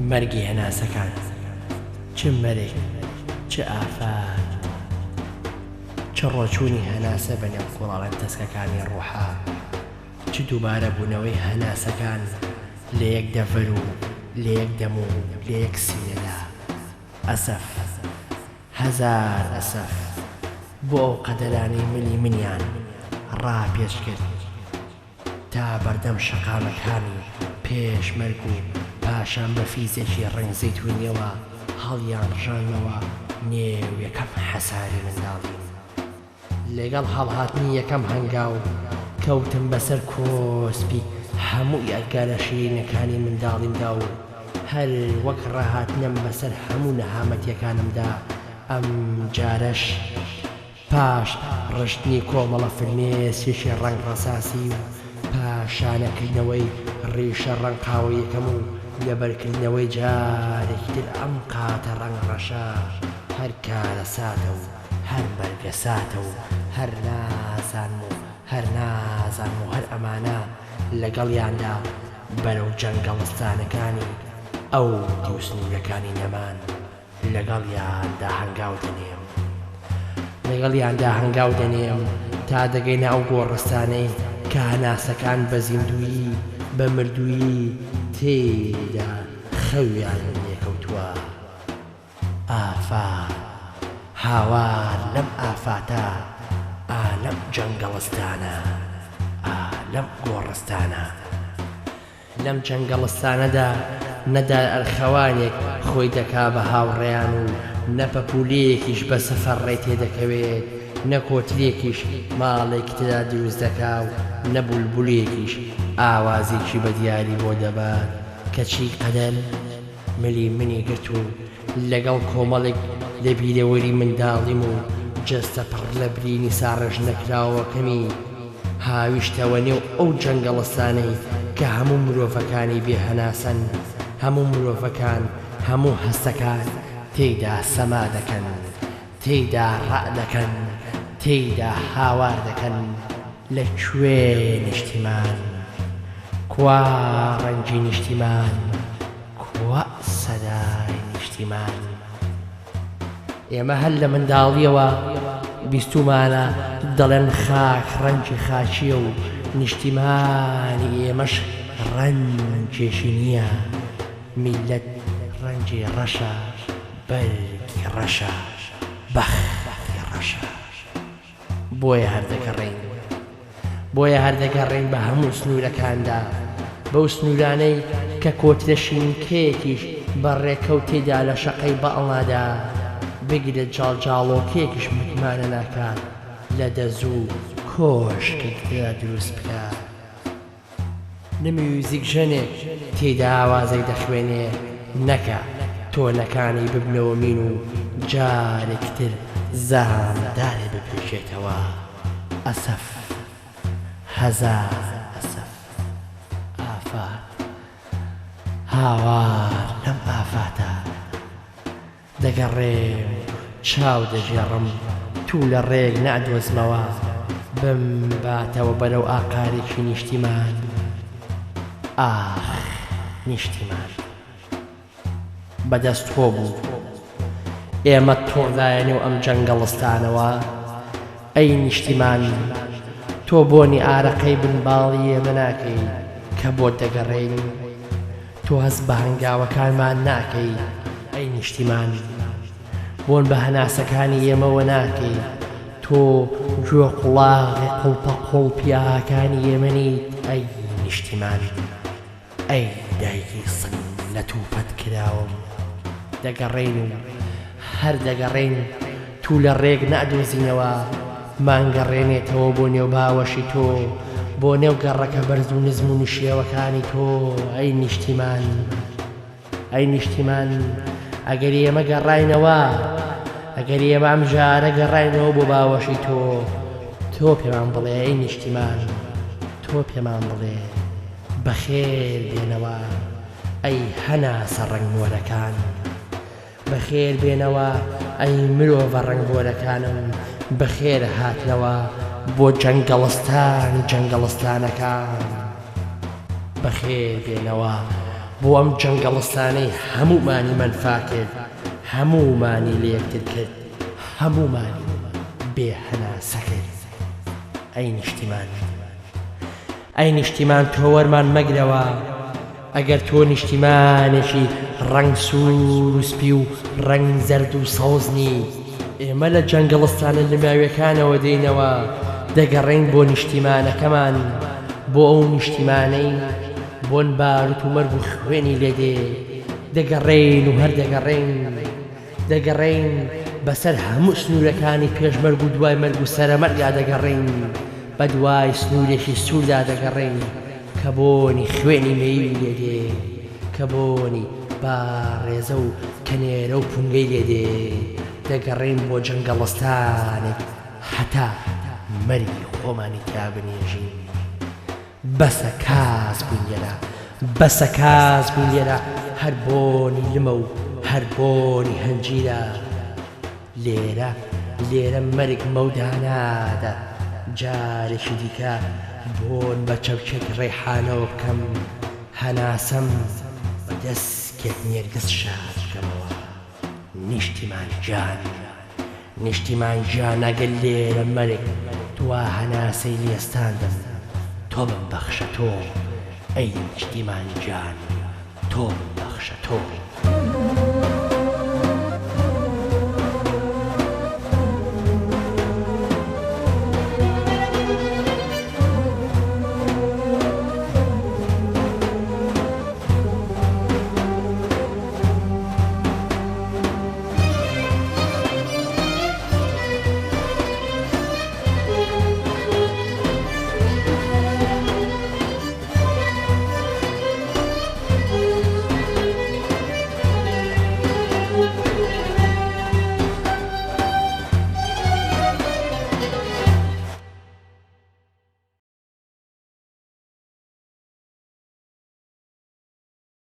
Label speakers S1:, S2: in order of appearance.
S1: مەرگی هەناسەکان، چ مەرگ، چ ئافات، چ ڕۆچوونی هەناسە بە نێو کوڵاڵە تەسکەکانی ڕوحا، چ دووبارە بوونەوەی هەناسەکان لە یەک دەڤەر و لە یەک دەم و لە یەک سینەدا. ئەسەف، هەزار ئەسەف بۆ ئەو قەدەرانەی ملی منیان ڕاپێچ کرد. تا بەردەم شەقامەکانی پێش مەرگ و پاشان بە فیزێکی ڕەنگ زەیتونیەوە هەڵیان ڕژاندمەوە نێو یەکەم حەساری منداڵیم. لەگەڵ هەڵهاتنی یەکەم هەنگاو کەوتم بەسەر کۆسپی هەموو یادگارە شیرینەکانی منداڵیمدا و هەر وەک ڕاهاتنم بەسەر هەموو نەهامەتیەکانمدا ئەمجارەش پاش ڕشتنی کۆمەڵە فرمێسکێکی ڕەنگ ڕەساسی و پاش شانەکردنەوەی ڕیشە ڕەنگ قاوەییەکەم و لەبەرکردنەوەی جارێکی تر ئەم قاتە ڕەنگ ڕەشە هەر کارەساتە و هەر مەرگەساتە و هەر نازانم و هەر نازانم و هەر ئەمانە لەگەڵیاندا بەرەو جەنگەڵستانەکانی ئەو دیو سنوورەکانی نەمان لەگەڵیاندا هەنگاو دەنێم لەگەڵیاندا هەنگاو دەنێم تا دەگەینە ئەو گۆڕستانەی کە هەناسەکان بە زیندوویی بە مردوویی تێیدا خەویان لێکەوتووە. ئافات هاوار لەم ئافاتە ئا لەم جەنگەڵستانە ئا لەم گۆڕستانە. لەم جەنگەڵستانەدا نە دار ئەرخەوانێک خۆی دەکا بە هاوڕێیان و نە پەپوولەیەکیش بە سەفەر ڕێی تێ دەکەوێت، نە کۆترێکیش ماڵێکی تێدا دروست دەکا و نە بولبولێکیش ئاوازێکی بە دیاری بۆ دەبات، کەچی قەدەر ملی منی گرت و لەگەڵ کۆمەڵێک لە بیرەوەری منداڵیم و جەستە پڕ لە برینی ساڕێژنەکراوەکەمی هاویشتەوە نێو ئەو جەنگەڵستانەی کە هەموو مرۆڤەکانی بێ هەناسەن، هەموو مرۆڤەکان، هەموو هەستەکان تێیدا سەما دەکەن، تێیدا ڕا دەکەن، تێیدا هاوار دەکەن، لە کوێ نیشتیمان؟ کوا ڕەنگی نیشتیمان؟ کوا سەدای نیشتیمان؟ ئێمە هەر لە منداڵییەوە بیستوومانە دەڵێن خاک ڕەنگی خاکییە و نیشتیمانی ئێمەش ڕەنگێکی نییە. میللەت ڕەنگی ڕەشە، بەرگی ڕەشە، بەختی ڕەشە. بۆیە هەر دەگەڕێین. بۆیە هەر دەگەڕێین بە هەموو سنوورەکاندا، بەو سنوورانەی کە کۆترە شینکەیەکیش بە ڕێکەوت تێیدا لە شەقەی بەڵنادا، بگرە جاڵجاڵۆکەیەکیش متمانە ناکات لە دەزوو کۆشکێک تێدا دروست بکات. نە میوزیکژەنێک تێیدا ئاوازێک دەخوێنێ نەکا تۆنەکانی ببنەوە مین و جارێکی تر زامدارێ بپێکێتەوە. ئەسەف. هەزار ئەسەف. ئافات. هاوار لەم ئافاتە. دەگەڕێم و چاو دەگێڕم توو لە ڕێک نادۆزمەوە بمباتەوە بەرەو ئاقارێکی نیشتیمان ئاخ نیشتیمان بە دەست تۆ بوو ئێمەت توڕدایە نێو ئەم جەنگەڵستانەوە ئەی نیشتیمان تۆ بۆنی ئارەقەی بن باڵی ئێمە ناکەی کە بۆت دەگەڕێین. تۆ هەست بە هەنگاوەکانمان ناکەی ئەی نیشتیمان بۆن بە هەناسەکانی ئێمەوە ناکەی تۆ گوێ قوڵاغی قوڵپە قوڵپی ئاهەکانی ئێمە نیت ئەی نیشتیمان ئەی دایکی سنگ لەتوپەت کراوم دەگەڕێین و هەر دەگەڕێین توولە ڕێک نادۆزینەوە مانگەڕێنێتەوە بۆ نێو باوەشی تۆ، بۆ نێو گەڕەکە بەرز و نزم و نشێوەکانی تۆ، ئەی نیشتیمان، ئەی نیشتیمان، ئەگەر ئێمە گەڕاینەوە، ئەگەر ئێمە ئەم جارە گەڕاینەوە بۆ باوەشی تۆ، تۆ پێمان بڵێ ئەی نیشتیمان، تۆ پێمان بڵێ بەخێر بێنەوە ئەی هەناسە ڕەنگ مۆرەکان. بەخێر بێنەوە ئەی مرۆڤە ڕەنگ بۆرەکانم بەخێر هاتنەوە بۆ جەنگەڵستانی جەنگەڵستانەکان بەخێر بێنەوە. بۆ ئەم جەنگەڵستانەی هەموومانی مەنفا کرد، هەموومانی لە یەکتر کرد، هەموومانی بێ هەناسە کرد. ئەی نیشتیمان. ئەی نیشتیمان تۆ وەرمان مەگرەوە، ئەگەر تۆ نیشتیمانێکی ڕەنگ سوور و سپی و ڕەنگ زەرد و سەوز نیت، ئێمە لە جەنگەڵستانە لماویەکانەوە دێینەوە، دەگەڕێین بۆ نیشتیمانەکەمان، بۆ ئەو نیشتیمانەی بۆن باروت و مەرگ و خوێنی لێ دێ، دەگەڕێین و هەر دەگەڕێین. دەگەڕێین بەسەر هەموو سنوورەکانی پێش مەرگ و دوای مەرگ و سەرەمەرگا دەگەڕێین، بەدوای سنوورێکی سووردا دەگەڕێین کە بۆنی خوێنی مێوی لێ دێ، کە بۆنی باڕێزە و کەنێرە و پونگەی لێ دێ، دەگەڕێین بۆ جەنگەڵستانێک هەتا مەرگی خۆمانی تیا بنێژین. بەسە کاس بووین لێرە بەسە کاس بووین لێرە هەر بۆنی لمە و هەر بۆنی هەنجیرە لێرە لێرە مەرگ مەودا نادا جارێکی دیکە بۆن بە چەپکێک ڕێحانەوە بکەم هەناسەم بە دەسکێک نێرگز شاد بکەمەوە. نیشتیمان گیان نیشتیمان گیان ئەگەر لێرە مەرگ دوا هەناسەی لێستاندم تۆ بمبەخشە تۆ ئەی نیشتیمان گیان تۆ بمبەخشە تۆ.